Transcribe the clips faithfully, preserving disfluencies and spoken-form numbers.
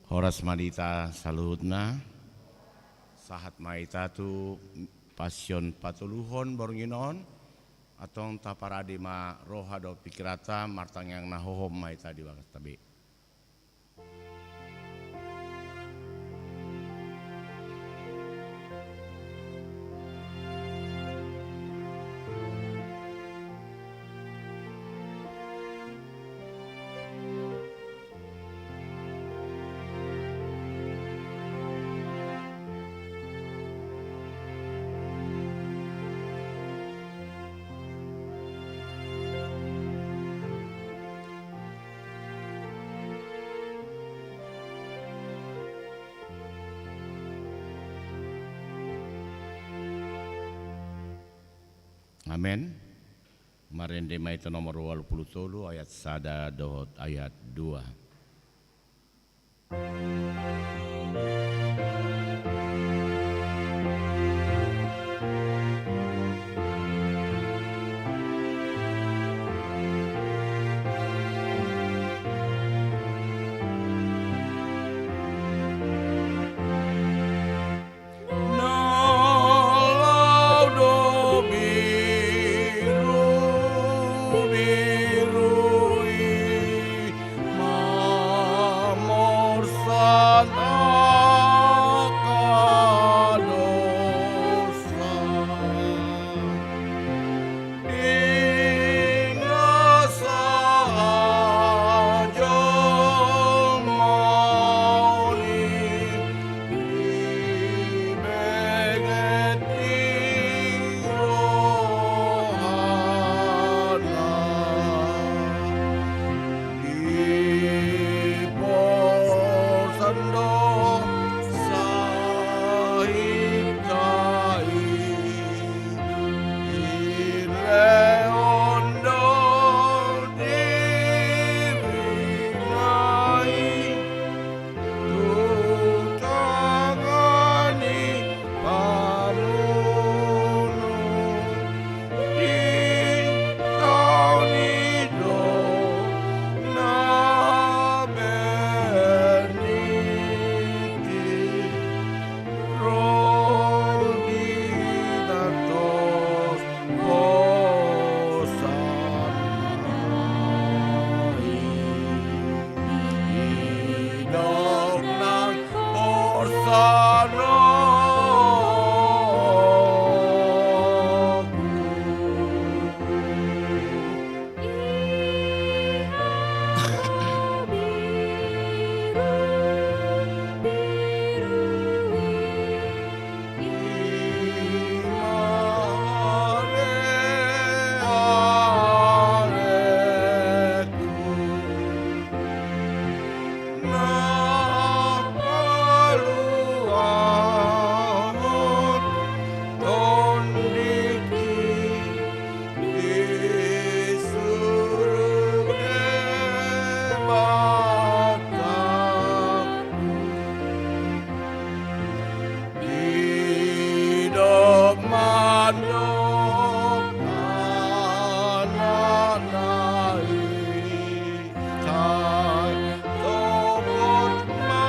Horas ma di hita saluhutna. Sahat ma hita tu Pasion patoluhon borngin on. Antong taparade ma roha dohot pingkiranta, martangiang na hohom ma hita di bagasta be. Amen. Marende ma hita nomor ualu pulu tolu, ayat sada dohot ayat dua. Na laho do birubiru i mamorsan angka dosa. Inna sahat jolma on i dibeget ni rohana. Diporsan do sahit-sahit, dilehon do dirina i tu tangan ni pamunuh. Di taon i do na berniti ro di tantos hosanna i. Didok nang hosanna. Na paluahon tondik i di suruk Debata. Didok mandok anakna i, sai sogot ma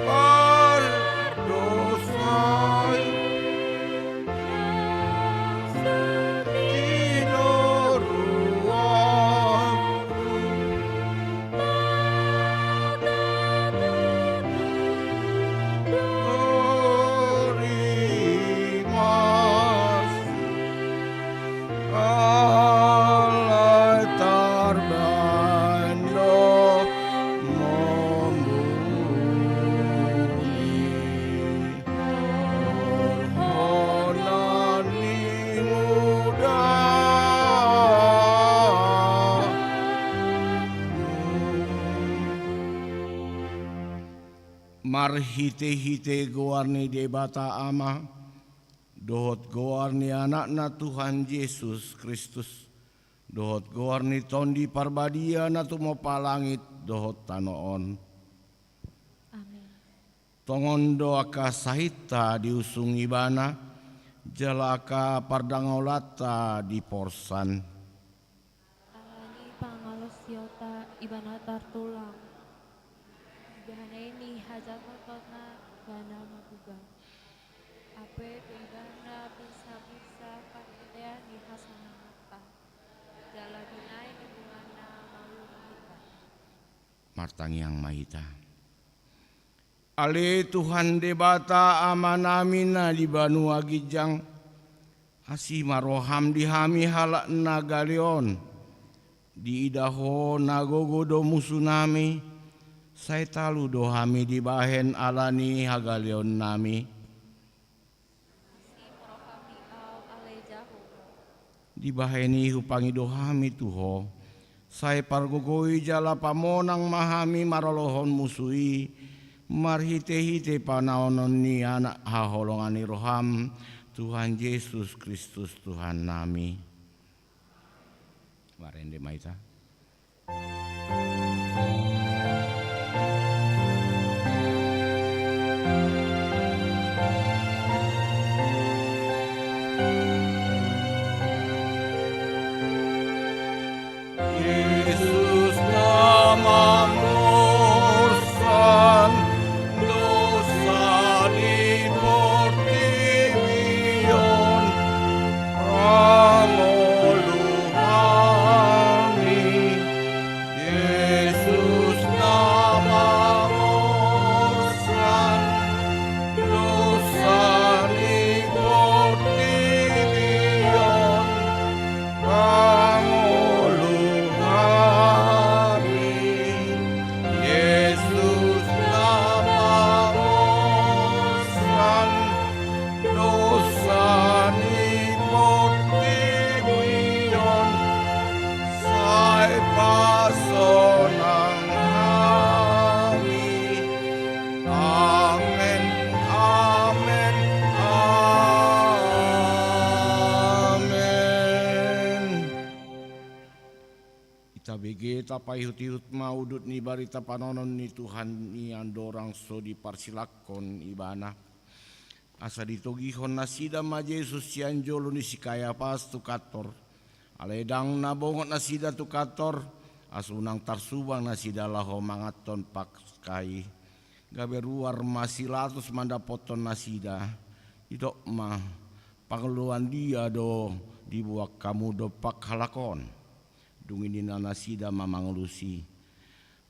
pardosa i. Setido ruangku Marhitehite goar ni Debata Ama, dohot goar ni Anakna Tuhan Jesus Kristus, dohot goar ni Tondi Parbadia na tumompa langit dohot tano on. Amen. Tongon do angka sahitta diusung Ibana, jala angka pardangaulanta diporsan. Alani pangalaosianta Ibana tartulang. Dohot i ni hajahatonta, ibana mamuga. Hape tu ibana binsa-binsa pardilean ni hasonanganta. Jala binahen ni bungana mauliate. Martangiang ma hita. Ale Tuhan Debata Amanami na di banua ginjang, asi ma roham di hami halak na gale on. Diida Ho na gogo do musunami, sai talu do hami dibahen ala ni hagaleonnami. Asi ma roham di ahu, ale Jahowa. Dibahen i hupangido hami tu Ho, sai pargogoi jala pamonang ma hami maralohon musu i, marhite-hite panaonon ni Anak haholongan ni roham, Tuhan Jesus Kristus Tuhannami. Marende ma hita. Jesus na mamorsan dosa ni portibi on, pangolu hami. Jesus na mamorsan dosa ni portibi on, pangolu hami. Jesus na mamorsan dosa ni portibi on, sai pasonang hami. Amen, amen, amen. Tabege, tapaihut-ihut ma udut ni barita panaonon ni Tuhan i andorang so diparsilanghon ibana. Asa ditogihon nasida ma Jesus sian jolo ni si Kayapas tu kantor. Alai ndang na bongot nasida tu kantor, asa unang tarsubang nasida laho manganhon Paska i. Gabe ruar ma si Latus mandapothon nasida. Didok ma, "Pangoluan dia do dibuat hamu dompak halak on?" Dung i ninna nasida ma mangalusi,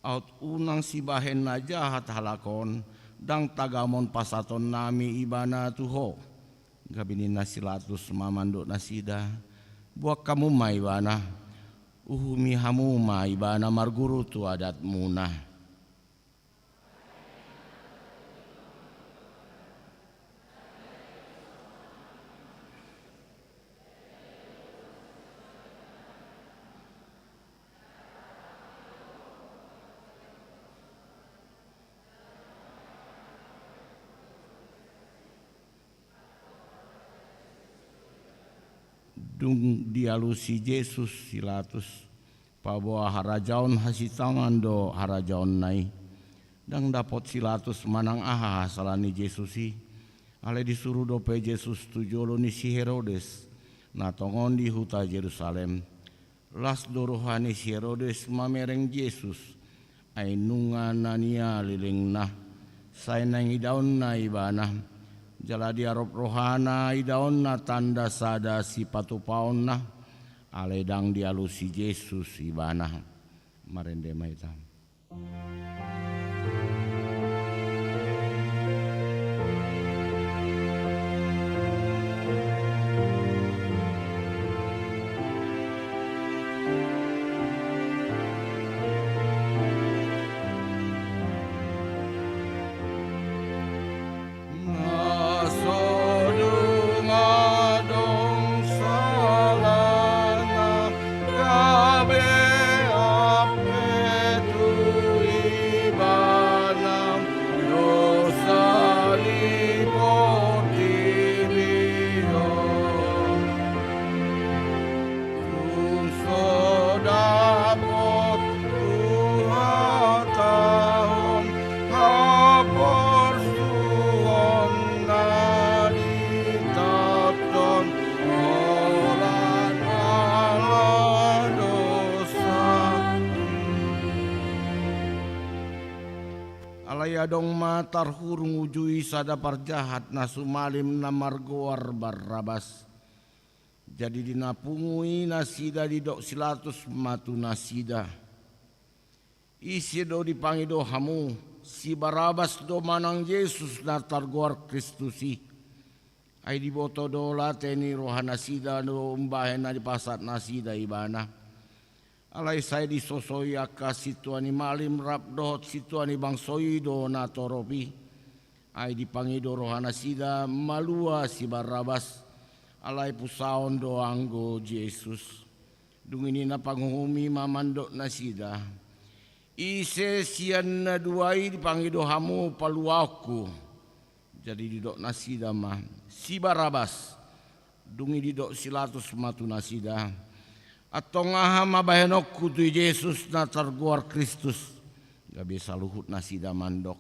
"Aut unang sibahen na jahat halak on, ndang tagamon pasahatonnami ibana tu ho." Gabe ninna si Latus ma mandok nasida, "Buat hamu ma ibana, uhumi hamu ma ibana marguru tu adatmuna." Dung dialusi Jesus si Latus, paboa harajaon hasitongan do harajaonna i. Ndang dapot si Latus manang aha hasala ni Jesus i, alai disuru dope Jesus tu jolo ni si Herodes, na tongon di huta Jerusalem. Las do roha ni si Herodes mamereng Jesus, ai nunga na nialilingna, sai naeng idaonna ibana, jala diarop rohana idaonna tanda sada sipatupaonna, alai ndang dialusi Jesus ibana. Marende ma hita. Na so dung adong salana gabe ampe tu ibana. Alai adong ma tarhurung uju i sada parjahat na sumalim na margoar Barrabas. Jadi di na pungu i nasida didok si Latus ma tu nasida: Ise do dipangido hamu, si Barabas do manang Jesus na targoar Kristus i? Ai diboto do late ni rohanasida do umbahen na dipasahat nasida ibana. Alai sai disosoi angka sintua ni malim rap dohot sintua ni bangso i do natorop i. Ai dipangido rohanasida malua si Barrabas, alai pusaon do anggo Jesus. Dung i ninna panguhum i ma mandok nasida: Ise sian na dua i dipangido hamu paluaonku? Jadi didok nasida ma: Si Barabas. Dung i didok si Latus ma tu nasida: Antong aha ma bahenonku tu i Jesus na targoar Kristus? Gabe saluhut nasida mandok: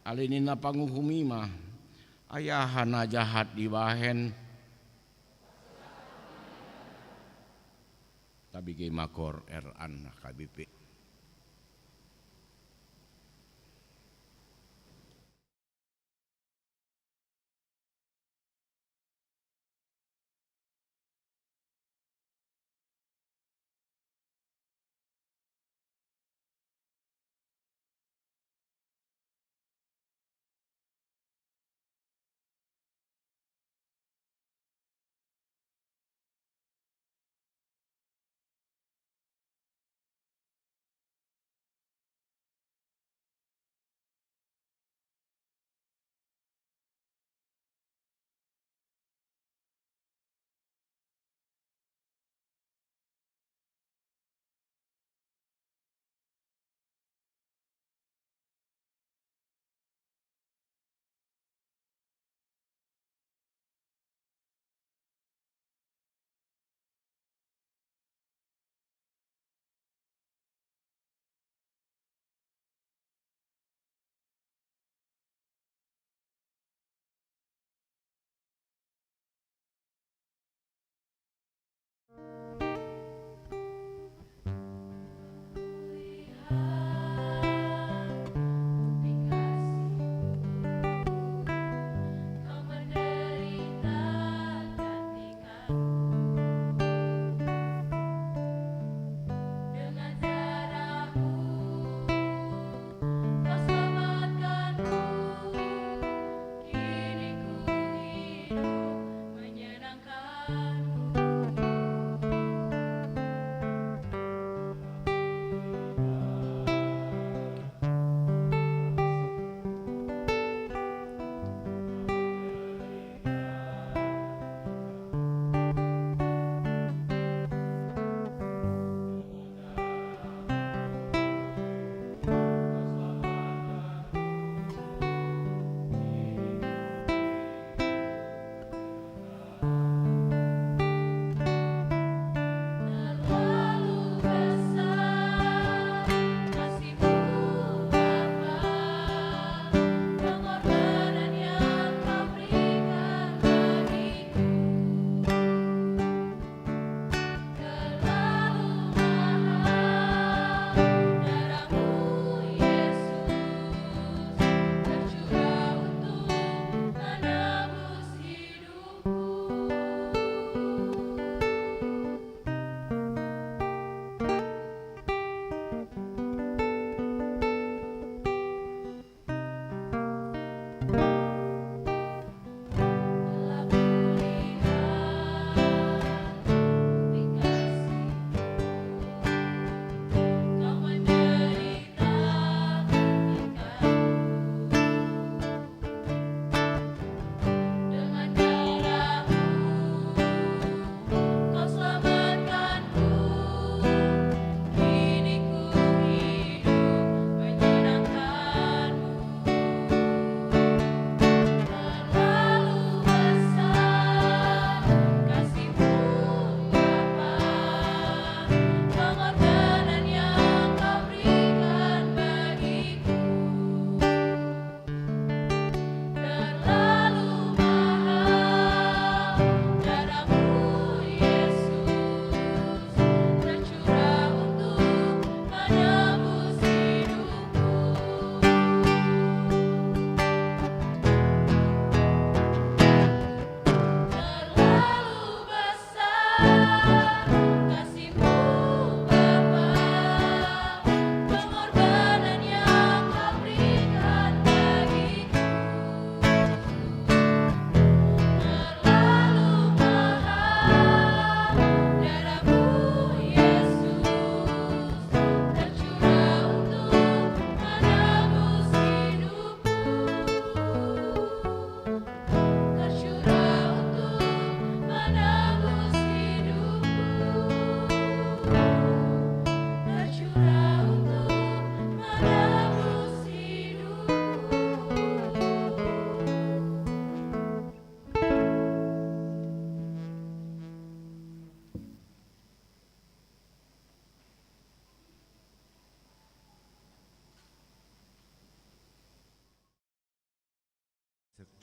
Alai ninna panguhum i ma: Ai aha na jahat dibahen? Tabege ma koor R A N H K B P.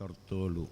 Tor tolu.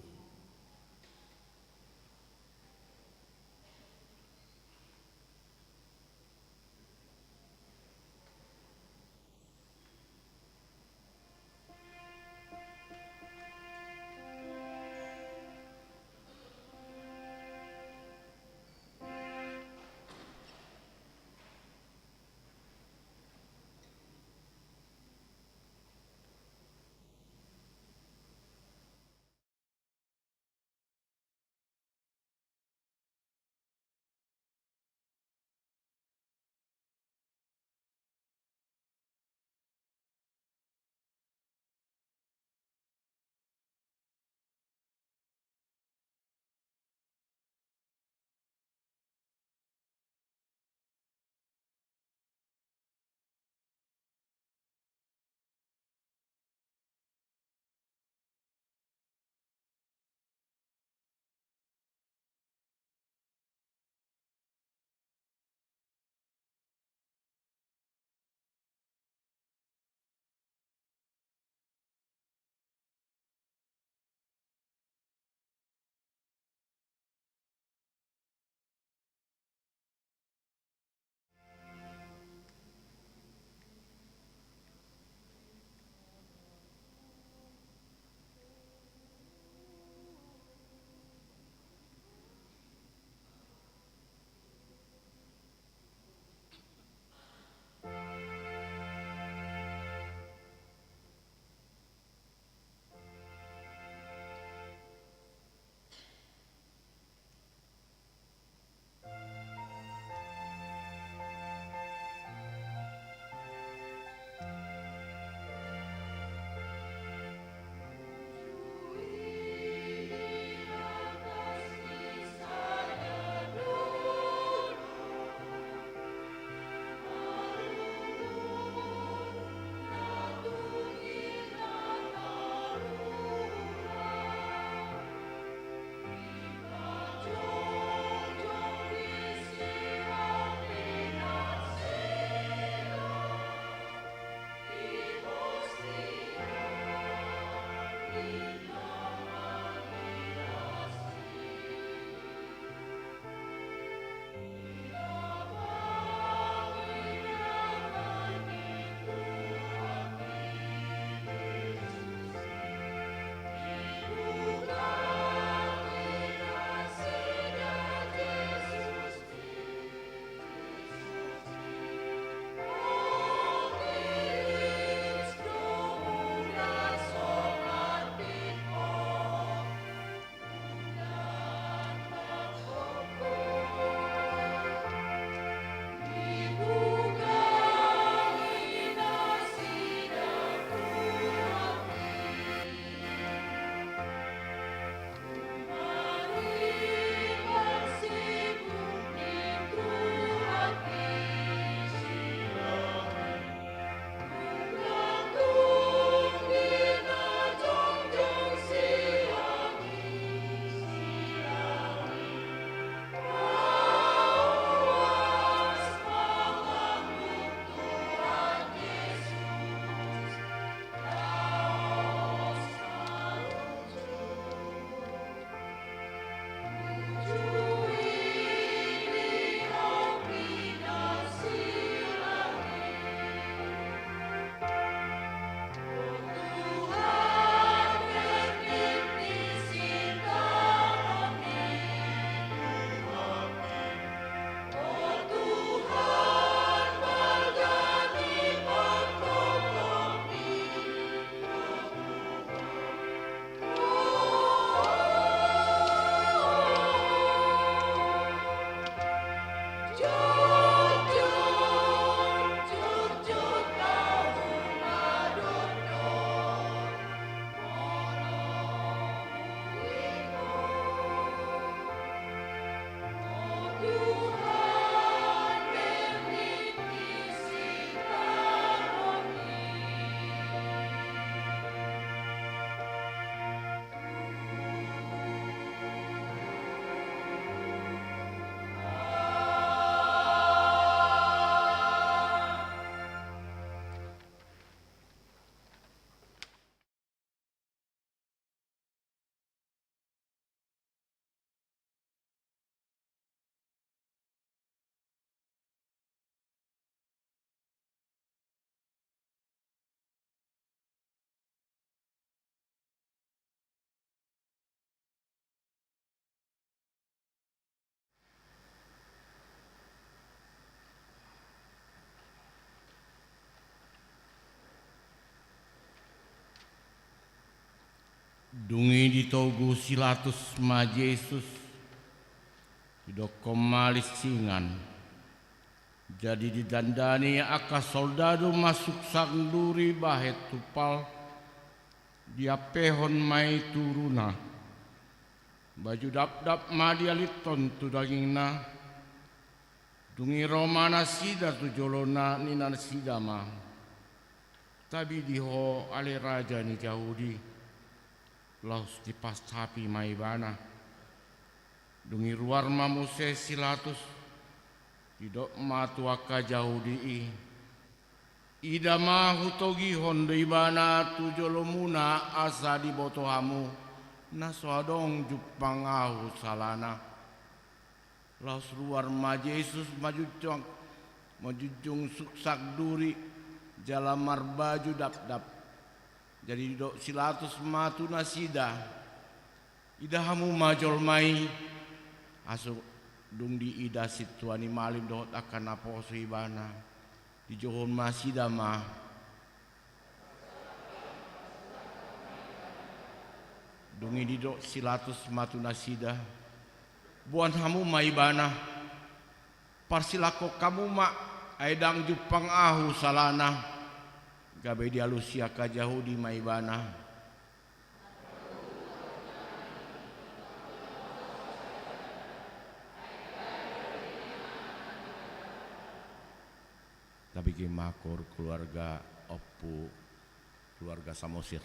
Ditogu si Latus ma Jesus, didokkon ma linsingan. Jadi didandani angka soldadu ma suksang duri bahen tumpal, diampehon ma i tu runa. Baju dapdap ma dialithon tu dagingna. Dung i ro ma nasida tu jolona, ninna nasida ma: Tabi di ho ale raja ni Jahudi. Laos dipasapi ma ibana. Dung i ruar ma muse si Latus, didok ma tu angka Jahudi i: Ida ma hutogihon do ibana tu jolomuna asa diboto hamu, na so adong jumpang ahu salana. Laos ruar ma Jesus manjunjung, manjunjung suksang duri jala marbaju dapdap. Jadi didok si Latus ma tu nasida: Ida hamu ma jolma i. Asa dung diida sintua ni malim dohot angka naposo ibana, dijouhon ma nasida ma. Dung i didok si Latus ma tu nasida: Boan hamu ma ibana, parsilangkon hamu ma, ai ndang jumpang ahu salana. Gabe dialusi angka Jahudi ma ibana. Tabege ma keluarga ompu, keluarga Samosir.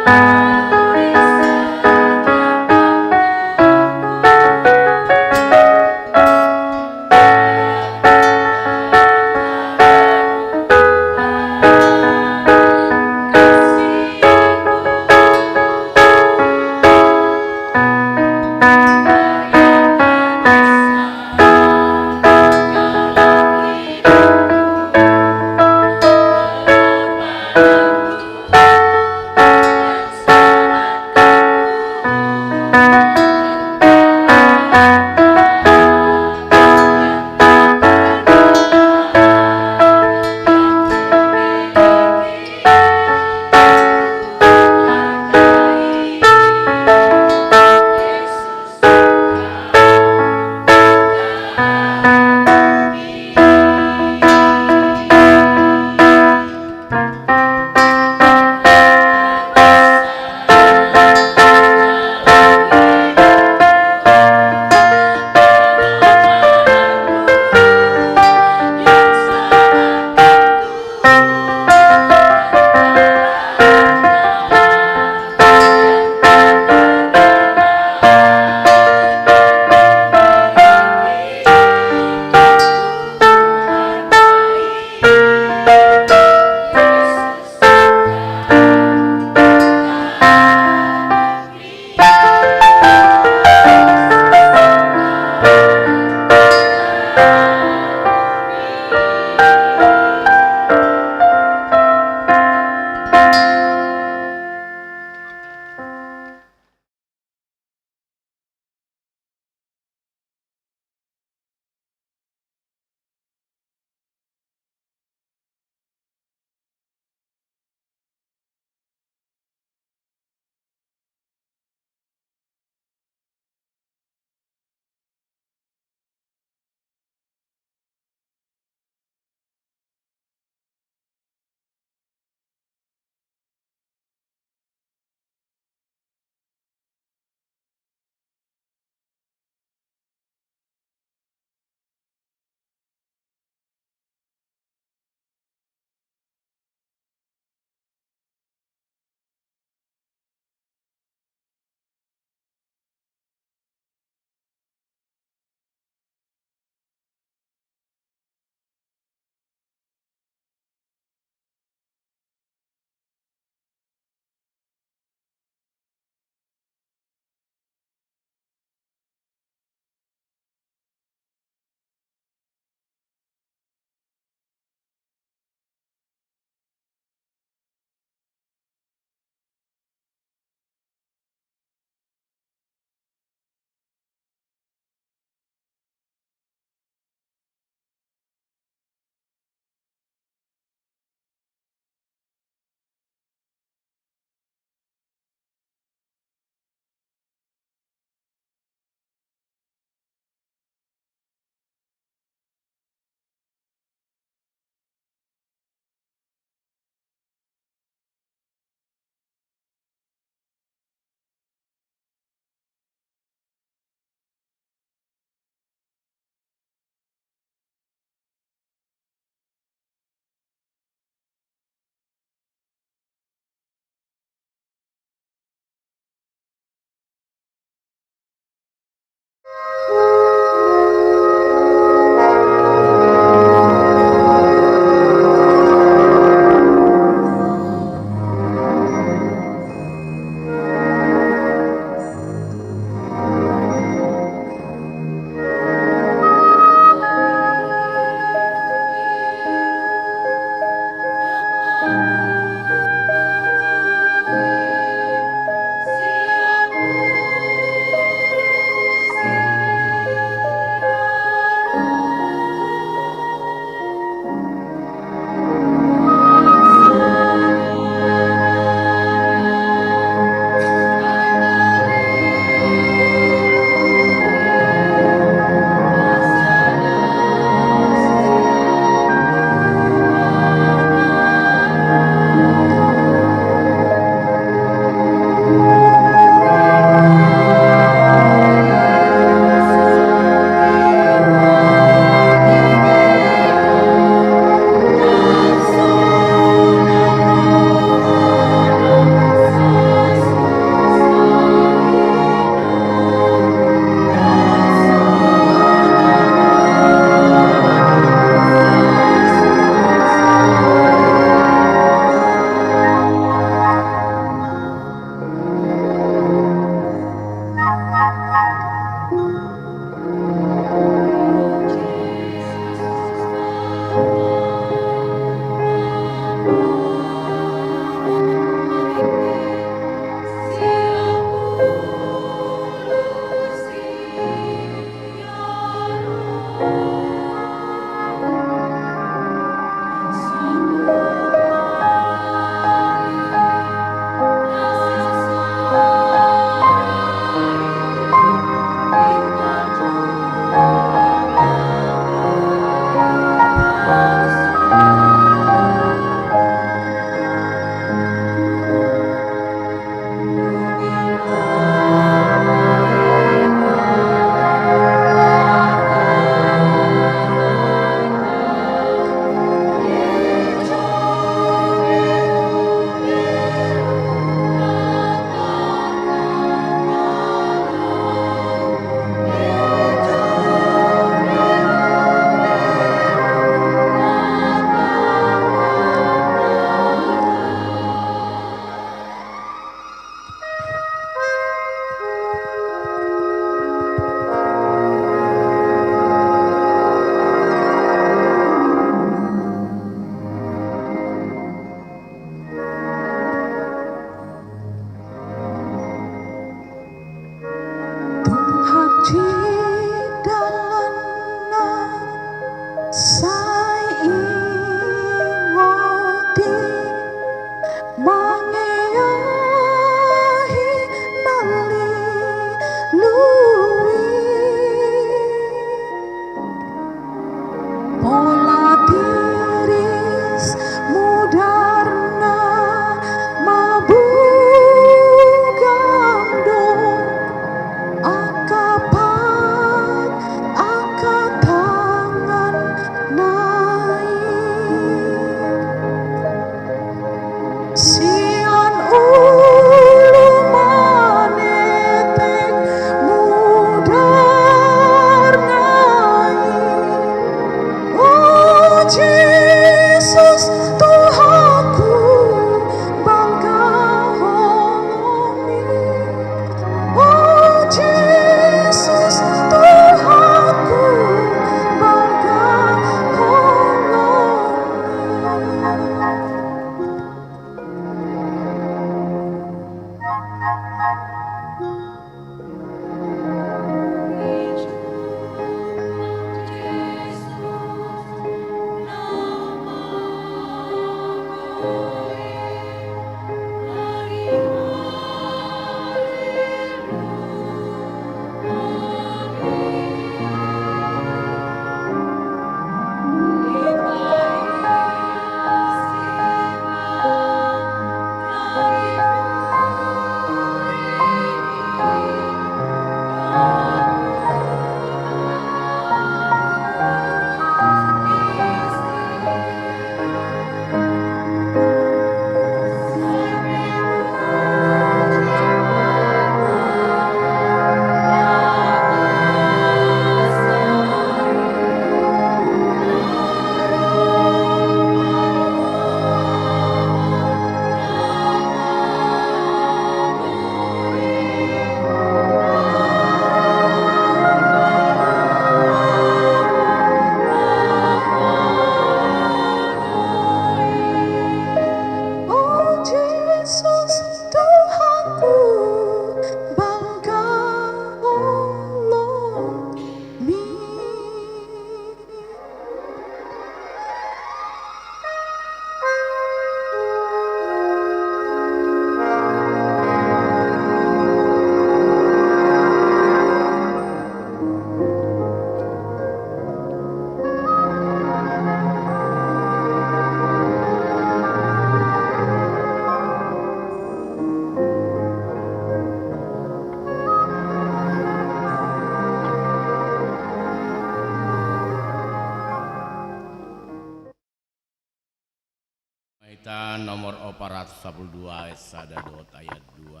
Ta nomor opat ratus sapuluh dua ayat sada dohot ayat dua.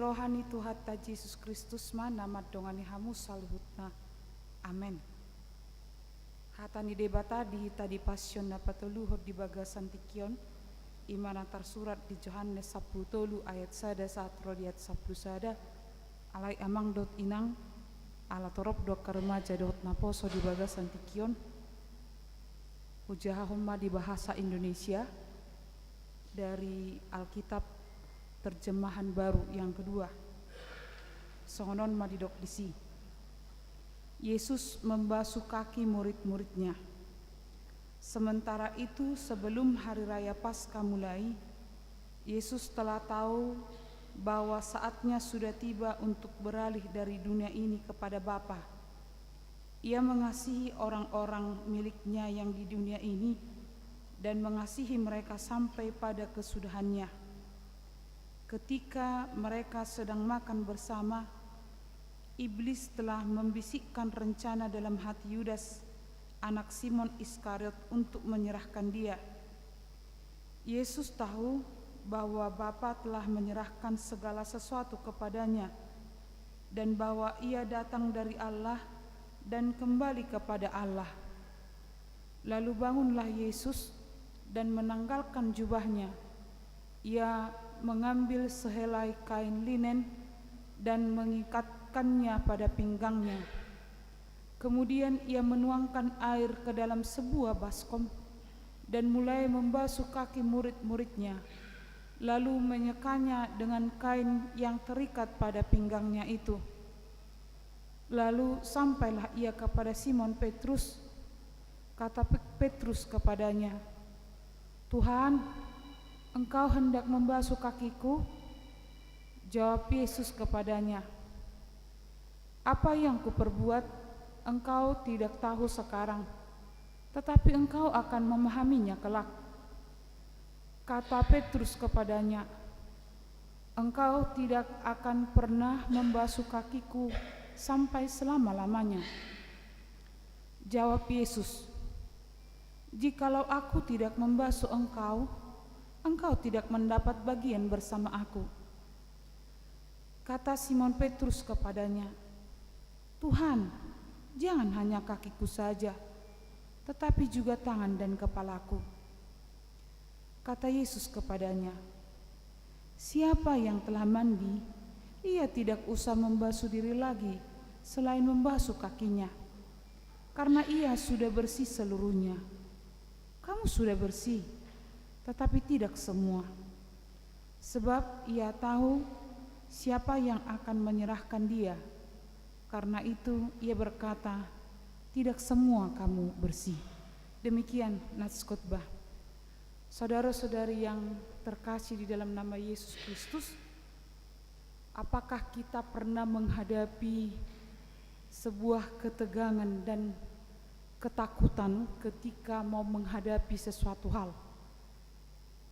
Roha ni Tuhanta Jesus Kristus ma na mandongani hamu saluhutna. Amen. Hata ni Debata di hita di Passion na patoluhon di bagasan tingki on, i ma na tarsurat di Johannes sampulu tolu ayat sada sahat ro di ayat sampulu sada. Alai amang dohot inang, ala torop do angka remaja dohot naposo di bagasan tingki on, hujahahon ma di bahasa Indonesia dari Alkitab terjemahan baru yang kedua. Songon on ma didok disi: Yesus membasuh kaki murid-muridnya. Sementara itu, sebelum hari raya Paskah mulai, Yesus telah tahu bahwa saatnya sudah tiba untuk beralih dari dunia ini kepada Bapa. Ia mengasihi orang-orang miliknya yang di dunia ini dan mengasihi mereka sampai pada kesudahannya. Ketika mereka sedang makan bersama, iblis telah membisikkan rencana dalam hati Yudas, anak Simon Iskariot, untuk menyerahkan Dia. Yesus tahu bahwa Bapa telah menyerahkan segala sesuatu kepada-Nya dan bahwa Ia datang dari Allah dan kembali kepada Allah. Lalu bangunlah Yesus dan menanggalkan jubah-Nya. Ia mengambil sehelai kain linen dan mengikatkannya pada pinggang-Nya. Kemudian Ia menuangkan air ke dalam sebuah baskom dan mulai membasuh kaki murid-muridnya, lalu menyekanya dengan kain yang terikat pada pinggang-Nya itu. Lalu sampailah Ia kepada Simon Petrus. Kata Pe-, Petrus kepada-Nya, "Tuhan, Engkau hendak membasuh kakiku?" Jawab Yesus kepadanya, "Apa yang Kuperbuat, engkau tidak tahu sekarang, tetapi engkau akan memahaminya kelak." Kata Petrus kepadanya, "Engkau tidak akan pernah membasuh kakiku sampai selama-lamanya." Jawab Yesus, "Jikalau Aku tidak membasuh engkau, engkau tidak mendapat bagian bersama Aku." Kata Simon Petrus kepada-Nya, "Tuhan, jangan hanya kakiku saja, tetapi juga tangan dan kepalaku." Kata Yesus kepadanya, "Siapa yang telah mandi, ia tidak usah membasuh diri lagi selain membasuh kakinya, karena ia sudah bersih seluruhnya. Kamu sudah bersih, tetapi tidak semua." Sebab Ia tahu siapa yang akan menyerahkan Dia. Karena itu Ia berkata, "Tidak semua kamu bersih." Demikian nats khotbah. Saudara-saudari yang terkasih di dalam nama Yesus Kristus, apakah kita pernah menghadapi sebuah ketegangan dan ketakutan ketika mau menghadapi sesuatu hal?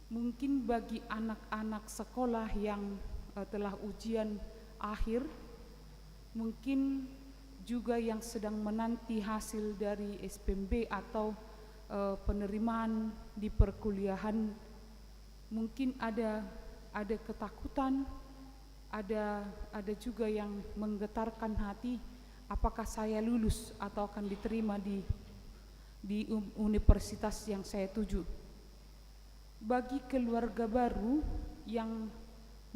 Mungkin bagi anak-anak sekolah yang, eh, telah ujian akhir, mungkin juga yang sedang menanti hasil dari S P M B atau, eh, penerimaan di perkuliahan, mungkin ada, ada ketakutan, ada, ada juga yang menggetarkan hati, apakah saya lulus atau akan diterima di, di um-, universitas yang saya tuju. Bagi keluarga baru yang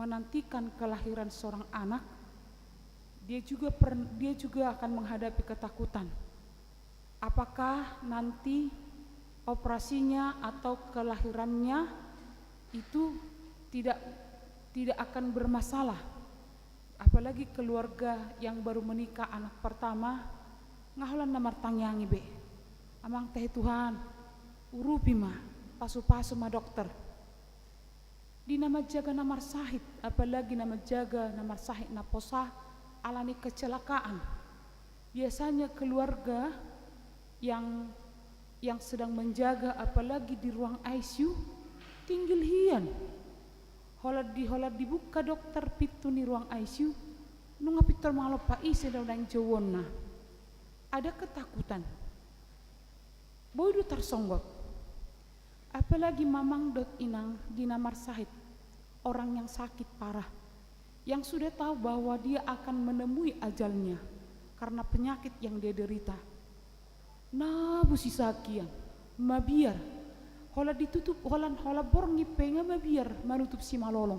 menantikan kelahiran seorang anak, dia juga per-, dia juga akan menghadapi ketakutan. Apakah nanti operasinya atau kelahirannya itu tidak, tidak akan bermasalah? Apalagi keluarga yang baru menikah, anak pertama, nga holan na martangiang i be. Amang tahe Tuhan, urupi ma, pasu-pasu ma dokter. Di na manjaga na marsahit, apalagi na manjaga na marsahit naposo ala ni kecelakaan. Biasanya keluarga yang, yang sedang menjaga, apalagi di ruang I C U, tinggil hian. Holan di, holan dibuka dokter pintu ni ruang I C U, nunga pintor mangalompa ise do naeng jouonna. Ada ketakutan. Boi do tarsonggot. Apalagi amang dohot inang di na marsahit, orang yang sakit parah. Yang sudah tahu bahwa dia akan menemui ajalnya karena penyakit yang dia derita. Na busisakian, mabiar. Holan ditutup, holan, holan borngin pe nga mabiar manutup simalolong.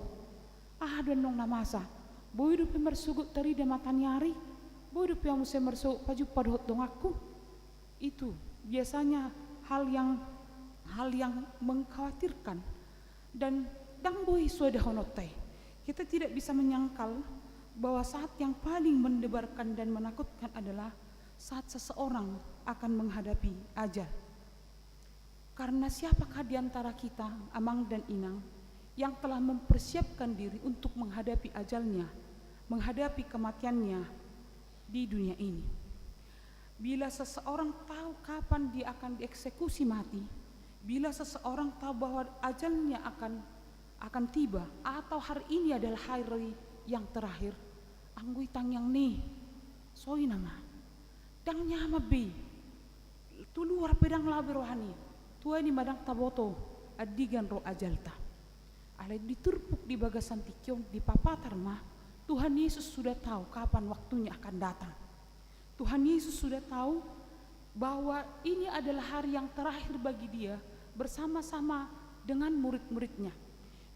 Aha do annon na masa? Boi dope marsogot tarida mataniari, boi dope ahu muse marsogot pajumpang dohot donganku. Itu biasanya hal yang, hal yang mengkhawatirkan dan ndang boi so dahononta i. Kita tidak bisa menyangkal bahwa saat yang paling mendebarkan dan menakutkan adalah saat seseorang akan menghadapi ajal. Karena siapakah di antara kita, amang dan inang, yang telah mempersiapkan diri untuk menghadapi ajalnya, menghadapi kematiannya di dunia ini? Bila seseorang tahu kapan dia akan dieksekusi mati, bila seseorang tahu bahwa ajalnya akan, akan tiba, atau hari ini adalah hari yang terakhir, anggo i tangiang ni, soi nama. Ndang nyaman be i. Tu luar pe ndang laho be roha ni i. Tua ni ma ndang taboto andigan ro ajalta. Alai di turpuk di bagasan tingki on dipapatar ma, Tuhan Yesus sudah tahu kapan waktunya akan datang. Tuhan Yesus sudah tahu bahwa ini adalah hari yang terakhir bagi dia bersama-sama dengan murid-muridnya.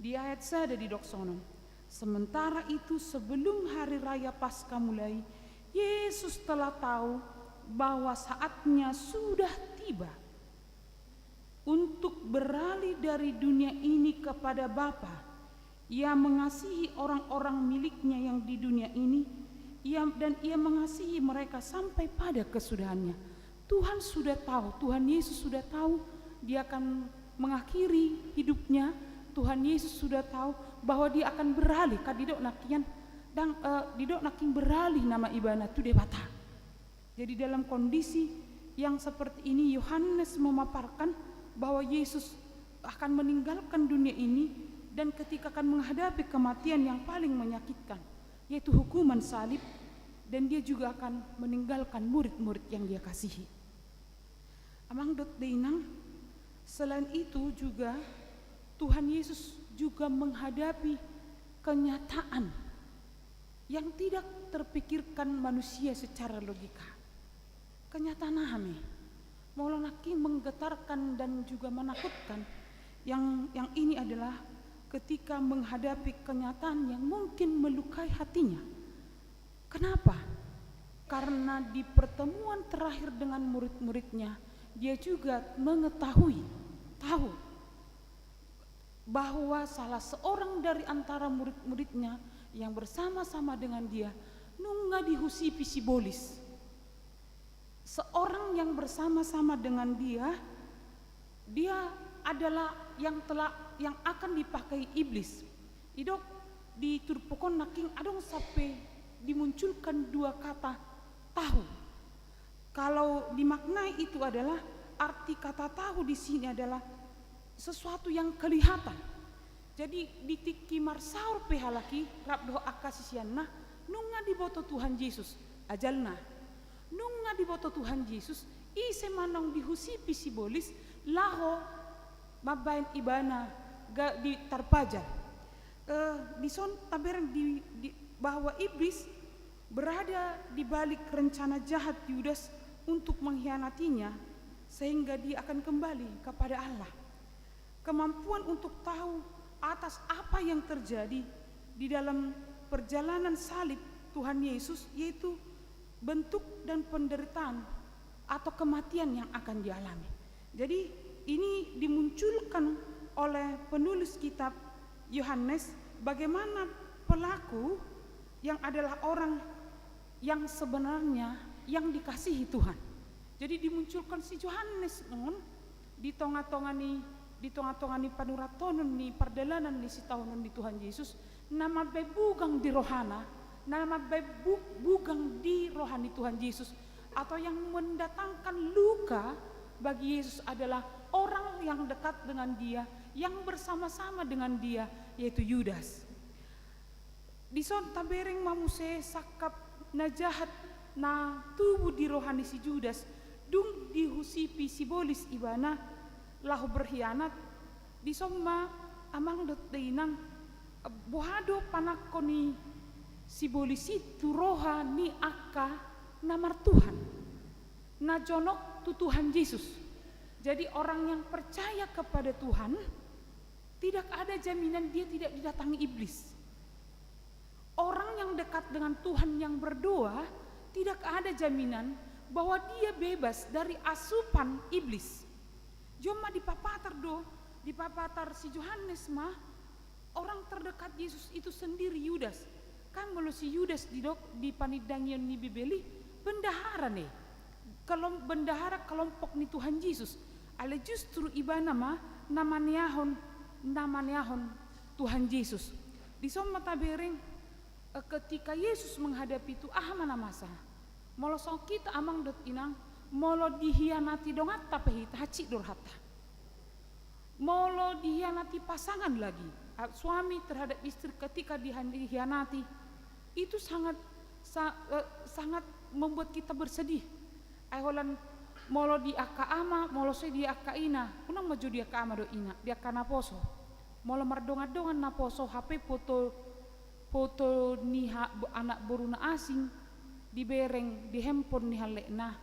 Di ayat sada didok sonon, sementara itu sebelum hari raya Paskah mulai, Yesus telah tahu bahwa saatnya sudah tiba untuk beralih dari dunia ini kepada Bapa. Ia mengasihi orang-orang miliknya yang di dunia ini, ia, dan ia mengasihi mereka sampai pada kesudahannya. Tuhan sudah tahu, Tuhan Yesus sudah tahu dia akan mengakhiri hidupnya. Tuhan Yesus sudah tahu bahwa dia akan beralih, kan didok nangkin, ndang, eh, didok nangkin beralih nama ibana tu Debata. Jadi dalam kondisi yang seperti ini, Yohanes memaparkan bahwa Yesus akan meninggalkan dunia ini dan ketika akan menghadapi kematian yang paling menyakitkan, yaitu hukuman salib, dan dia juga akan meninggalkan murid-murid yang dia kasihi. Amang dohot inang, selain itu juga Tuhan Yesus juga menghadapi kenyataan yang tidak terpikirkan manusia secara logika. Kenyataan aha ma i? Molo nangkin menggetarkan dan juga menakutkan, yang, yang ini adalah ketika menghadapi kenyataan yang mungkin melukai hatinya. Kenapa? Karena di pertemuan terakhir dengan murid-muridnya, dia juga mengetahui, tahu bahwa salah seorang dari antara murid-muridnya yang bersama-sama dengan dia nunga dihusipi sibolis. Seorang yang bersama-sama dengan dia, dia adalah yang telah, yang akan dipakai iblis. Didok di turpuk on nangkin adong sampe dimunculkan dua kata tahu. Kalau dimaknai itu adalah, arti kata tahu di sini adalah sesuatu yang kelihatan. Jadi di tingki marsaor pe halak i rap dohot angka siseanna, nunga diboto Tuhan Jesus ajalna. Nunga diboto Tuhan Jesus, ise ma naung dihusipi sibolis laho mambaen ibana ga di tarpajal. Eh, dison tabereng di, di, bahwa iblis berada di balik rencana jahat Yudas untuk mengkhianatinya, sehingga dia akan kembali kepada Allah. Kemampuan untuk tahu atas apa yang terjadi di dalam perjalanan salib Tuhan Yesus, yaitu bentuk dan penderitaan atau kematian yang akan dialami. Jadi, ini dimunculkan oleh penulis kitab Yohanes, bagaimana pelaku yang adalah orang yang sebenarnya yang dikasihi Tuhan. Jadi, dimunculkan si Yohanes on di tonga-tonga ni, di tonga-tonga ni panuratonon ni pardalanan ni sitaonon ni Tuhan Jesus, na mambaen bugang di rohana, na mambaen bu-, bugang di roha ni Tuhan Jesus, atau yang mendatangkan luka bagi Yesus adalah orang yang dekat dengan Dia, yang bersama-sama dengan Dia, yaitu Yudas. Dison tabereng ma muse sangkap na jahat na tubu di roha ni si Judas, dung dihusipi sibolis ibana laho berkhianat. Dison ma, amang dohot inang, boha do panangko ni Sibolis i tu roha ni angka na martuhan, na jonok tu Tuhan Jesus. Jadi, orang yang percaya kepada Tuhan, tidak ada jaminan dia tidak didatangi iblis. Orang yang dekat dengan Tuhan yang berdoa, tidak ada jaminan bahwa dia bebas dari asupan iblis. Joma dipapatar do, dipapatar si Johannes ma, orang terdekat Yesus itu sendiri, Yudas. Kan molo si Yudas didok di panindangion ni Bibel i, bendahara ne, kelom-, bendahara kelompok ni Tuhan Jesus. Alai justru ibana ma na maneahon, na maneahon Tuhan Jesus. Dison ma tabereng, eh, ketika Yesus menghadapi itu, aha ma na masa? Molo songon hita, amang dohot inang, molo dihianati donganta pe hita, hansit do rohanta. Molo dihianati pasangan lagi, a, suami terhadap istri ketika dihan-, dihianati, itu sangat, sa-, eh, sangat membuat kita bersedih. Ai holan molo di angka ama, molo sai di angka ina, unang ma jo di angka ama dohot ina, di angka naposo. Molo mardongan-dongan naposo, hape foto, foto ni ha-, bo-, anak boru na asing dibereng di handphone ni halekna,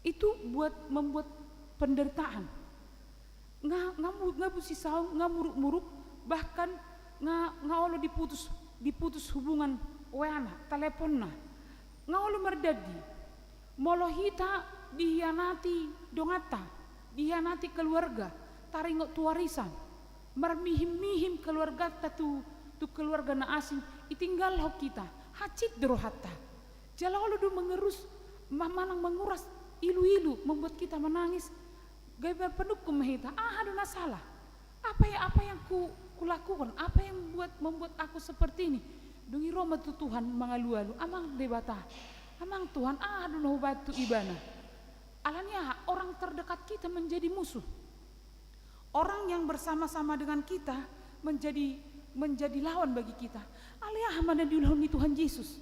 itu buat membuat penderitaan. Nga, nga mu-, nga busisaon, nga muruk-muruk, bahkan nga, nga olo diputus, diputus hubungan weana, teleponna. Nga olo mardandi. Molo hita dihianati donganta, dihianati keluarga, taringot tu warisan, marmihim-mihim keluarganta tu, tu keluarga na asing, ditinggalhon hita, hansit do rohanta. Jala olo do mengerus, ma-, manang menguras ilu-ilu, membuat kita menangis. Gabe marpanungkun ma hita, aha do na sala? Apa ya, apa yang ku, kulakukan? Apa yang buat, membuat aku seperti ini? Dung i ro ma tu Tuhan mangalualu, amang Debata, amang Tuhan, aha do na hubantu ibana? Alani aha orang terdekat kita menjadi musuh? Orang yang bersama-sama dengan kita menjadi, menjadi lawan bagi kita. Alai aha ma na diulahon ni Tuhan Jesus?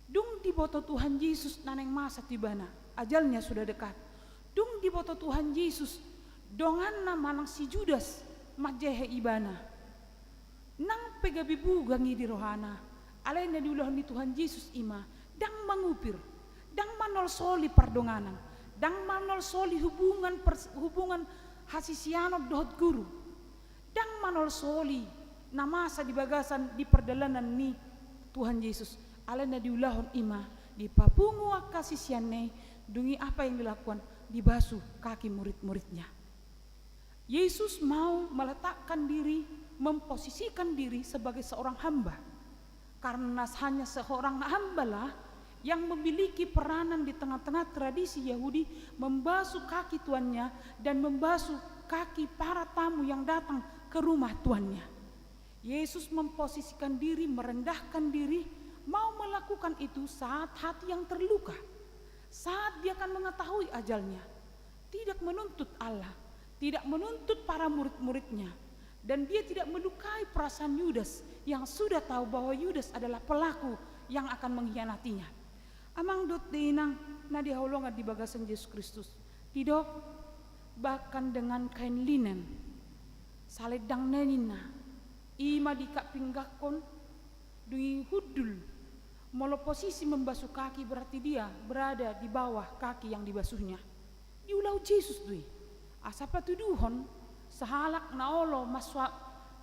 Dung diboto Tuhan Jesus na naeng masa tu ibana, ajalnya sudah dekat. Dung diboto Tuhan Jesus, donganna manang si Judas manjehe ibana. Nang pe gabe bugang i di rohana, alai na diulahon ni Tuhan Jesus i ma, ndang mangupir, ndang manolsoli pardonganan, ndang manolsoli hubungan pers-, hubungan hasisianon dohot guru, ndang manolsoli na masa di bagasan di pardalanan ni Tuhan Jesus, alai na diulahon i ma, dipapungu angka siseanna i, dung i apa yang dilakukan, dibasu kaki murid-muridnya. Yesus mau meletakkan diri, memposisikan diri sebagai seorang hamba. Karena hanya seorang hambalah yang memiliki peranan di tengah-tengah tradisi Yahudi membasuh kaki tuannya dan membasuh kaki para tamu yang datang ke rumah tuannya. Yesus memposisikan diri, merendahkan diri, mau melakukan itu saat hati yang terluka, saat dia akan mengetahui ajalnya. Tidak menuntut Allah, tidak menuntut para murid-muridnya, dan dia tidak melukai perasaan Yudas yang sudah tahu bahwa Yudas adalah pelaku yang akan mengkhianatinya. Amang dohot inang na hinaholongan di bagasan Jesus Kristus, didok, bahkan dengan kain linen, salendang na ninna, i ma dikapinggangkon, dung i hundul. Molo posisi membasuh kaki berarti dia berada di bawah kaki yang dibasuhnya. Diulahon Jesus do i. Asa patuduhon sahalak na olo masua-,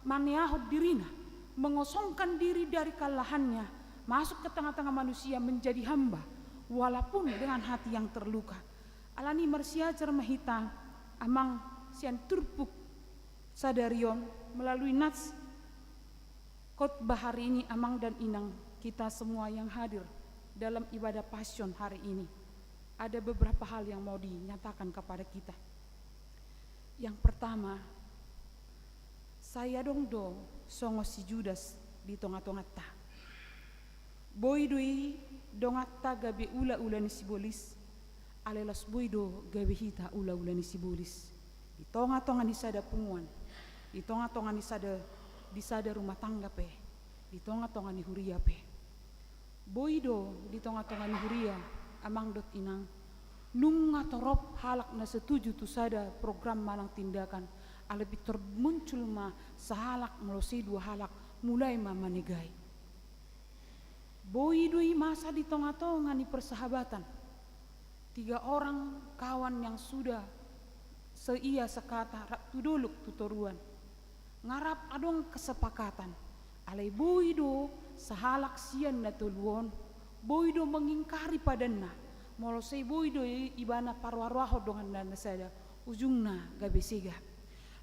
maneahon dirina, mengosongkan diri dari kelelahannya, masuk ke tengah-tengah manusia menjadi hamba, walaupun dengan hati yang terluka. Alani marsiajar ma hita, amang, sian turpuk sadari on, melalui nats khotbah hari ini, amang dan inang, kita semua yang hadir dalam ibadah Passion hari ini, ada beberapa hal yang mau dinyatakan kepada kita. Yang pertama, sai adong do songon si Judas di tonga-tonganta. Boi do i donganta gabe ula-ula ni sibolis, alai laos boi do gabe hita ula-ula ni sibolis. Di tonga-tonga ni sada punguan, di tonga-tonga ni sada, di sada rumah tangga pe, di tonga-tonga ni huria pe. Boi do di tonga-tonga ni huria, amang dohot inang, nunga torop halak na setuju tu sada program manang tindakan, alai pintor muncul ma sahalak molo sai dua halak, mulai ma manegai. Boi do i masa di tonga-tonga ni persahabatan. Tiga orang kawan yang sudah seia sekata rap tu dolok tu toruan. Nga rap adong kesepakatan. Alai boi do sahalak sian na tolu on, boi do mengingkari padanna. Molo sai boi do i-, ibana parroa-roahon donganna na sada, ujungna gabe sega.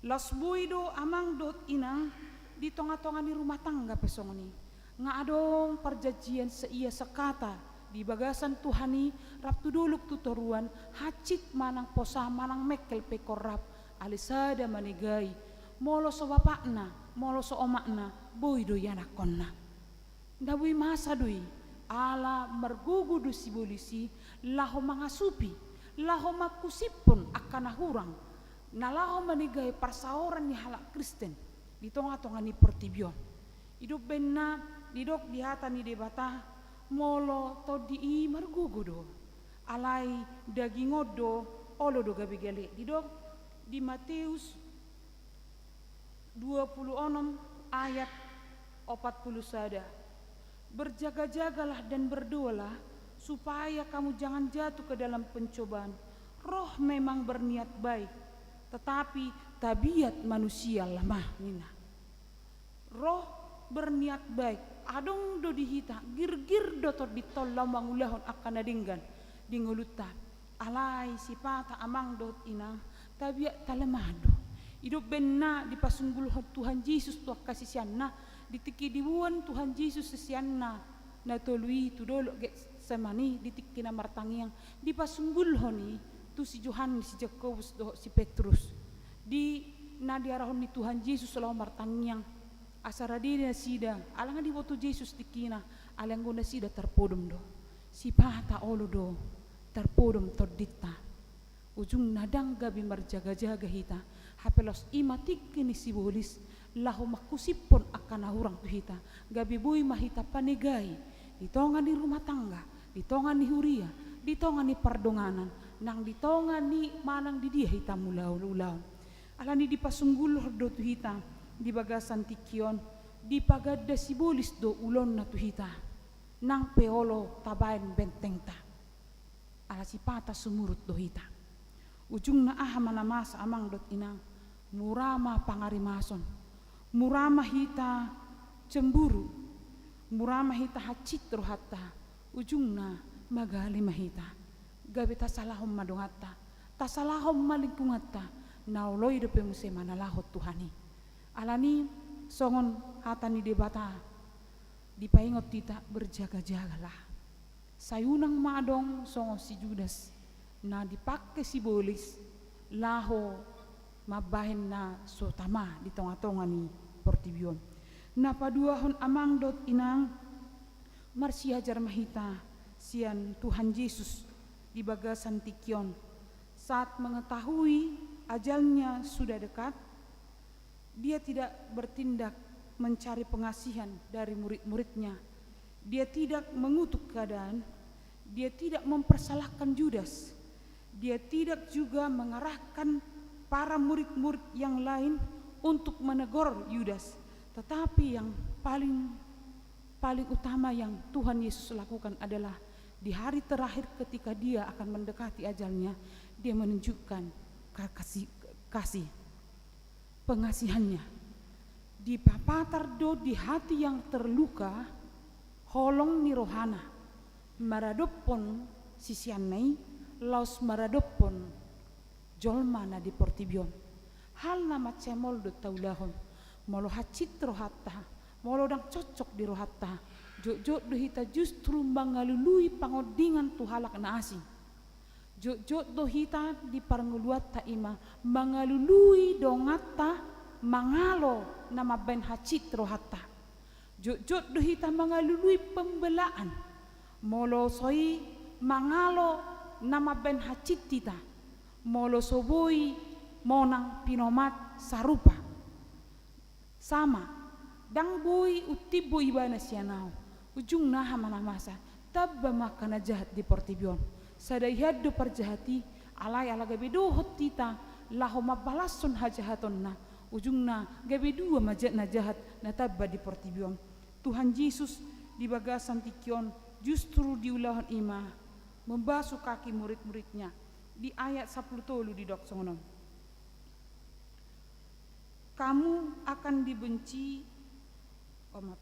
Laos boi do amang dohot inang di tonga-tonga ni rumah tangga pe songon i. Nga adong parjanjian seia sekata di bagasan Tuhan i rap tu dolok tu toruan, hansit manang posa manang mengkel pe ingkon rap, alai sada manegai. Molo so bapakna, molo so omakna, boi do ianakhonna. Nda boi masa do i, ala margogo do sibolis i, laho mangasupi, laho mangkusiphon angka na hurang, na laho manegai parsaoran ni halak Kristen di tonga-tonga ni portibi on. Didok baenna, didok di hata ni Debata, molo tondi i margogo do, alai daging on do, olo do gabe gale. Didok di Mateus dua puluh enam ayat empat puluh sada. Berjaga-jagalah dan berdoalah supaya kamu jangan jatuh ke dalam pencobaan. Roh memang berniat baik, tetapi tabiat manusia lemah, ninna. Roh berniat baik, adong do di hita, girgir do tondinta on laho mangulahon angka na denggan di ngolunta. Alai sipata amang dohot inang, tabiatta lemah do. Didok baenna dipasunggulhon Tuhan Jesus tu angka siseanna, di tingki diboan Tuhan Jesus siseanna na tolu i tu dolok Getsemani, di tingki na martangiang, dipasunggulhon i tu si Johannes, si Jakobus dohot si Petrus. Di na diarahon ni Tuhan Jesus laho martangiang, asa rade nasida, ala nga diboto Jesus tingkina, alai anggo nasida tarpodom do. Sipata olo do tarpodom tondinta. Ujungna ndang gabe marjaga-jaga hita, hape laos i ma tingki ni sibolis laho mangkusiphon angka na hurang tu hita, gabe boi ma hita panegai di tonga ni rumah tangga, di tonga ni huria, di tonga ni pardonganan, nang di tonga ni manang di dia hita mangula ulaon. Alani dipasunggulhon do tu hita di bagasan tingki on, dipaganda sibolis do ulaonna tu hita, nang pe olo tabaen bentengta. Ala sipata sumurut do hita. Ujungna aha ma na masa amang dohot inang? Mura ma pangarimason. Mura ma hita cemburu. Mura ma hita hansit rohanta. Ujungna magale ma hita. Gabe tasalahon ma donganta. Tasalahon ma lingkunganta. Na olo i dope muse manalahon Tuhan i. Alani songon hata ni Debata, dipaingot hita berjaga-jagalah. Sai unang ma adong songon si Judas na dipangke sibolis laho mambahen na so tama di tonga-tonga ni portibi on. Na paduahon amang dohot inang, marsiajar ma hita sian Tuhan Jesus di bagasan tingki on. Saat mengetahui ajalnya sudah dekat, Dia tidak bertindak mencari pengasihan dari murid-muridnya. Dia tidak mengutuk keadaan. Dia tidak mempersalahkan Judas. Dia tidak juga mengarahkan para murid-murid yang lain untuk menegur Yudas. Tetapi yang paling, paling utama yang Tuhan Yesus lakukan adalah di hari terakhir ketika dia akan mendekati ajalnya, dia menunjukkan kasih, kasih. Pengasihannya. Dipapatar do di hati yang terluka holong ni rohana maradophon siseanna i laos maradophon jolma na di portibi on. Hal na mansai maol do taulahon. Molo hansit rohanta, molo ndang cocok di rohanta, jotjot do hita justru mangalului pangondingan tu halak na asing. Jotjot do hita di parngoluanta i ma mangalului donganta mangalo na mambaen hansit rohanta. Jotjot do hita mangalului pembelaan molo so i mangalo na mambaen hansit hita, molo so boi monang pinomat sarupa. Sama, ndang boi untimbo ibana sian ahu. Ujungna aha ma na masa? Tamba ma angka na jahat di portibi on. Sada ihan do parjahat i, alai ala gabe dohot hita laho mambalashon hajahatonna, ujungna gabe dua ma ja-, na jahat na tamba di portibi on. Tuhan Jesus di bagasan tingki on justru diulahon i ma mambasu kaki murid-muridnya. Di ayat sampulu tolu didok songon on. Kamu akan dibenci, oh, maaf.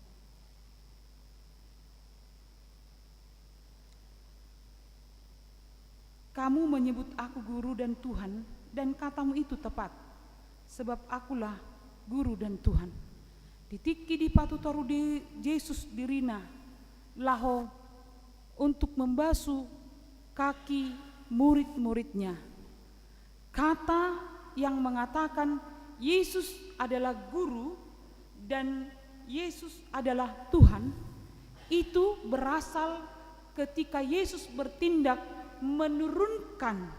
Kamu menyebut aku guru dan Tuhan, dan katamu itu tepat, sebab akulah guru dan Tuhan. Di tingki dipatutoru di Jesus dirina laho untuk membasu kaki murid-muridnya. Kata yang mengatakan Yesus adalah guru dan Yesus adalah Tuhan, itu berasal ketika Yesus bertindak menurunkan,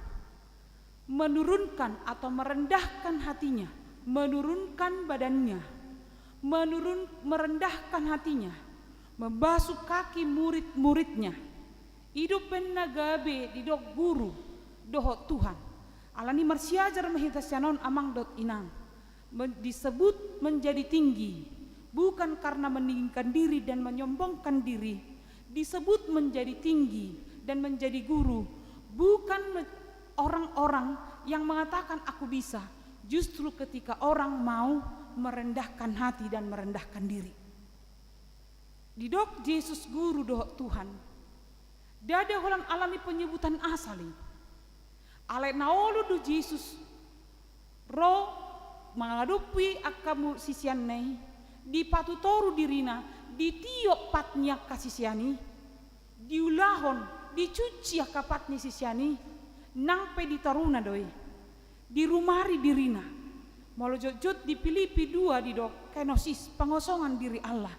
menurunkan atau merendahkan hatinya, menurunkan badannya, menurun-, merendahkan hatinya, membasu kaki murid-muridnya. I do umbahen na gabe didok guru dohot Tuhan. Alani marsiajar ma hita sian on, amang dohot inang. Men-, disebut menjadi tinggi bukan karena meninggikan diri dan menyombongkan diri. Disebut menjadi tinggi dan menjadi guru bukan me-, orang-orang yang mengatakan, "Aku bisa." Justru ketika orang mau merendahkan hati dan merendahkan diri. Didok Jesus guru dohot Tuhan, ndada holan alani penyebutan asal i. Alai na olo do Jesus ro mangadopi angka mu-, siseanna i, dipatutoru dirina, ditiop pat ni angka sisean i, diulahon, dicuci angka pat ni sisean i, nang pe ditoruna do i. Dirumari dirina. Molo jotjot di Pilipi dua didok kenosis, pengosongan diri Allah.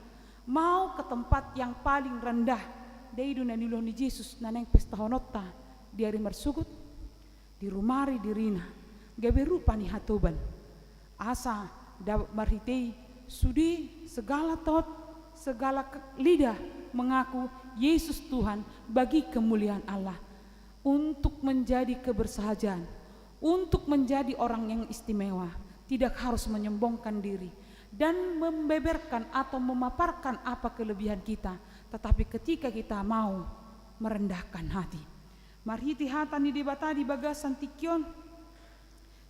Mau ke tempat yang paling rendah. Ndai do na niulahon ni Jesus na naeng pestahononta di ari marsogot. Dirumari dirina, gabe rupa ni hatoban. Asa dapot marhite i sude segala tot, segala ke-, lidah mengaku Yesus Tuhan bagi kemuliaan Allah. Untuk menjadi kebersahajan, untuk menjadi orang yang istimewa, tidak harus menyombongkan diri dan membeberkan atau memaparkan apa kelebihan kita, tetapi ketika kita mau merendahkan hati. Marhite hata ni Debata di bagasan tingki on,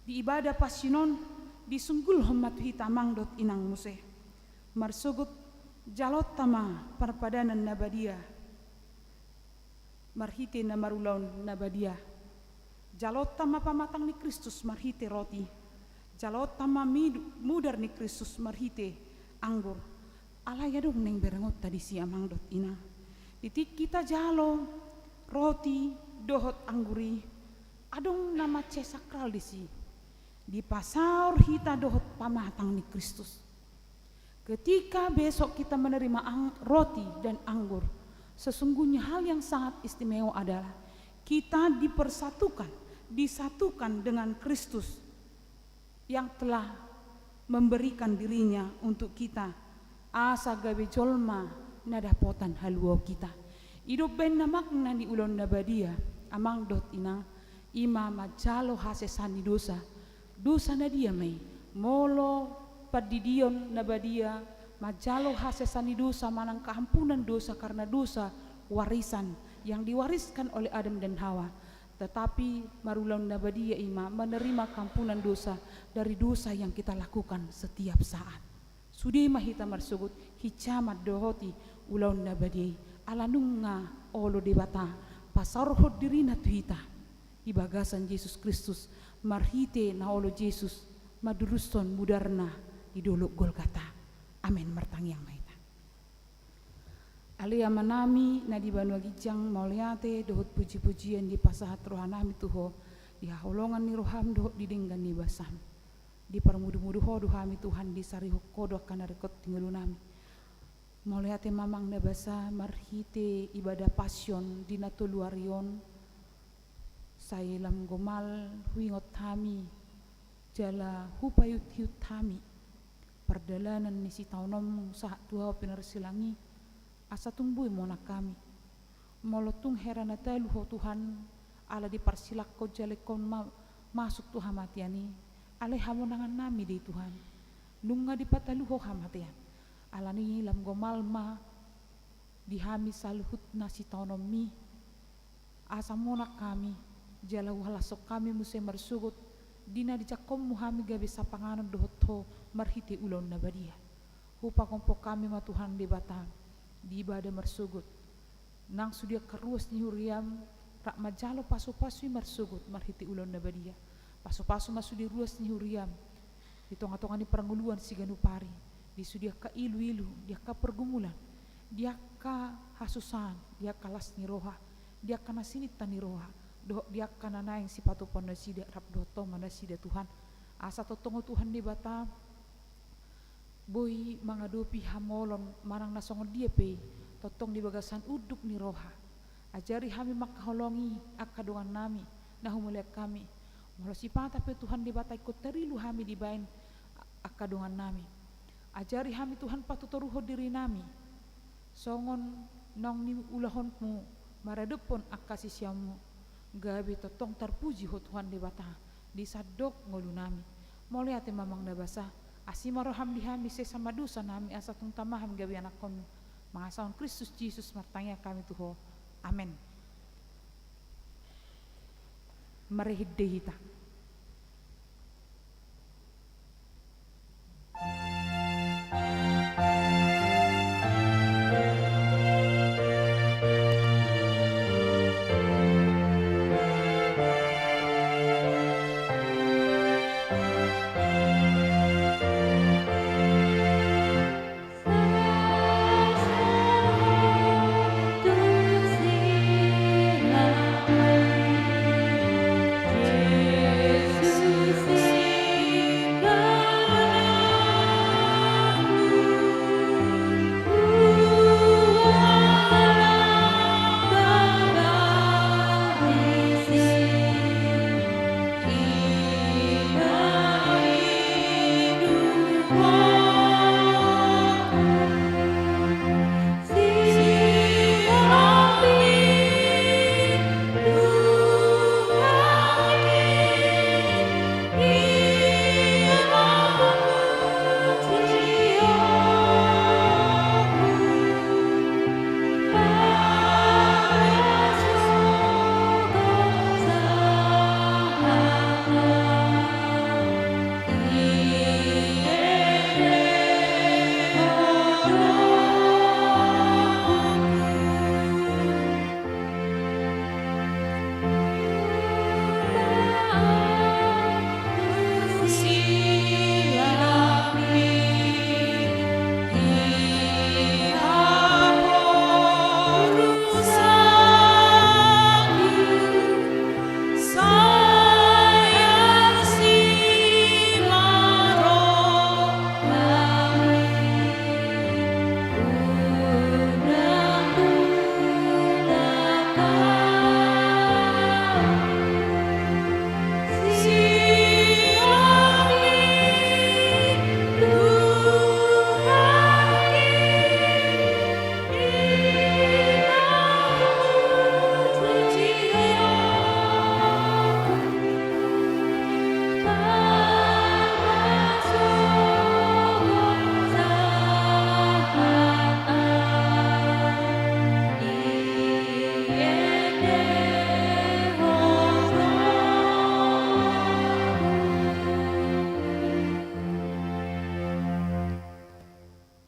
di ibadah Pasion on, disunggulhon ma tu hita amang dohot inang muse. Marsogot, jalonta ma parpadanan na badia marhite na marulaon na badia. Jalonta ma pamatang ni Kristus marhite roti. Jalonta ma midu-, mudar ni Kristus marhite anggur. Alai adong naeng berengonta disi amang dohot inang. Di tingki tajalo roti dohot anggur i, adong na mansai sakral disi. Dipasaor hita dohot pamatang ni Kristus. Ketika besok kita menerima ang-, roti dan anggur, sesungguhnya hal yang sangat istimewa adalah kita dipersatukan, disatukan dengan Kristus yang telah memberikan dirinya untuk kita, asa gabe jolma na dapotan haluaon hita. I do umbahen na makna ni ulaon na badia, amang dohot inang, i ma manjalo hasesaan ni dosa. Dosa na dia ma i? Molo pandidion na badia, manjalo hasesaan ni dosa manang keampunan dosa karena dosa warisan yang diwariskan oleh Adam dan Hawa. Tetapi marulaon na badia i ma menerima keampunan dosa dari dosa yang kita lakukan setiap saat. Sude ma hita marsogot, hinsa mandohoti ulaon na badia i. Ala nunga olo Debata pasaorhon dirina tu hita di bagasan Jesus Kristus, marhite na olo Jesus mandurushon mudarna di dolok Golgata. Amen. Martangiang ma hita. Ale Amanami na di banua ginjang, mauliate dohot pujipujian dipasahat rohanami tu Ho, di haholongan ni roham dohot di denggan ni basam. Diparmudumudu Ho do hami Tuhan, disarihon Ho do angka na ringkot di ngolunami. Mauliate ma amang na basa marhite ibadah Pasion di na tolu ari on, sai lam gomal huingot hami, jala hupaihutihut hami pardalanan ni sitaonom sahat tu Ho pinarsilang i, asa tung boi monang hami. Molo tung hera na talu Ho Tuhan, ala diparsilanghon jala ingkon ma-, masuk tu hamatean i, alai hamonangannami do i Tuhan. Nunga dipatalu Ho hamatean. Alani i lam gomal ma di hami saluhutna sitaononmi, asa monang hami, jala huhalashon hami muse marsogot, di na dijangkon-Mu hami gabe sapanganon dohot Ho marhite ulaon na badia. Hupagompon hami ma Tuhan Debata, di ibadah marsogot, nang sude angka ruas ni huria-M, rap manjalo pasu-pasu i marsogot marhite ulaon na badia. Pasu-pasu ma sude ruas ni huria-M, di tonga-tonga ni parngoluan siganup ari, di sude angka ilu-ilu, di angka pergumulan, di angka hasusaan, di angka las ni roha, di angka na sininta ni roha, dohot di angka na naeng sipatupaon nasida, rap dohot Ho ma nasida Tuhan. Asa tongtong Ho Tuhan Debata, boi mangadopi hamaolon manang na songon dia pe i, tongtong di bagasan unduk ni roha. Ajari hami mangkaholongi angka dongannami, na humaliang hami. Molo sipata pe Tuhan Debata ingkon tarilu hami dibaen angka dongannami. Ajari hami Tuhan patutoruhon dirinami, songon naung niulahon-Mu maradophon angka sisean-Mu, gabe tongtong tarpuji Ho Tuhan Debata di sandok ngolunami. Mauliate ma Amang na basa, asi ma roham di hami, sesa ma dosanami, asa tung tama hami gabe anakkon-Mu. Mangasahon Kristus Jesus martangiang hami tu Ho. Amen. Marende hita.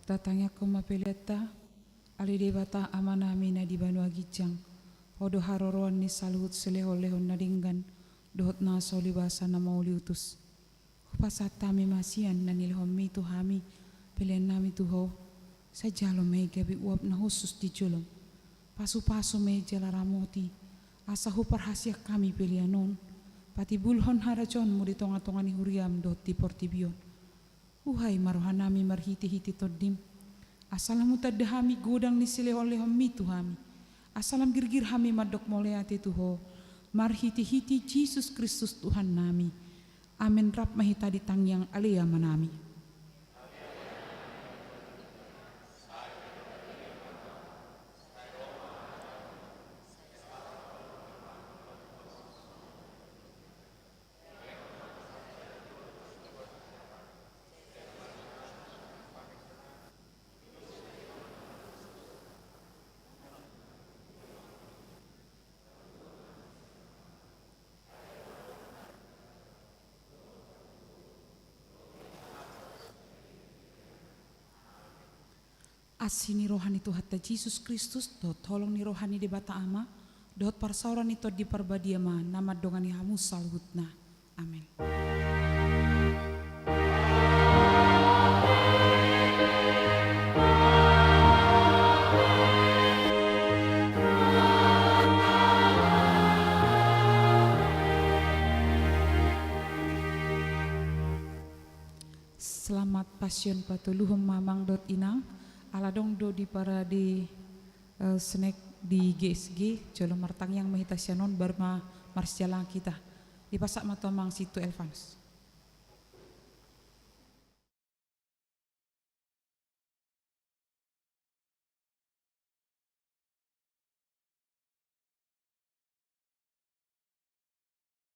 Tatangiangkon ma peleanta. Ale Debata Amanami na di banua ginjang, Ho do haroroan ni saluhut silehon-lehon na denggan dohot na so ulibasa na mauliutus. Hupasahat hami ma sian na nilehonmi tu hami peleannami tu Ho. Sai jalo ma i gabe uap na hushus di jolom. Pasu-pasu ma i jala ramoti, asa huparhaseang hami pelean on patimbulhon harajaonmu di tonga-tonga ni huriam dohot di portibi on. Uhai ma rohanami marhite-hite Tondim, asa lam hutanda hami godang ni silehon-lehonmi tu hami, asa lam girgir hami mandok mauliate tu Ho, marhite-hite Jesus Kristus Tuhannami. Amen. Rap ma hita di tangiang Ale Amanami. Asi ni roha ni Tuhanta Jesus Kristus, dohot holong ni roha ni Debata Ama, dohot parsaoran ni Tondi Parbadia ma na mandongani hamu saluhutna. Amen. Selamat Passion patoluhon ma amang dohot inang. Ala adong do di parade, eh, snack di G S G, jolo martangiang ma hita sian on baru ma marsijalangan hita. Dipasahat ma tu amang Situ Elvanus.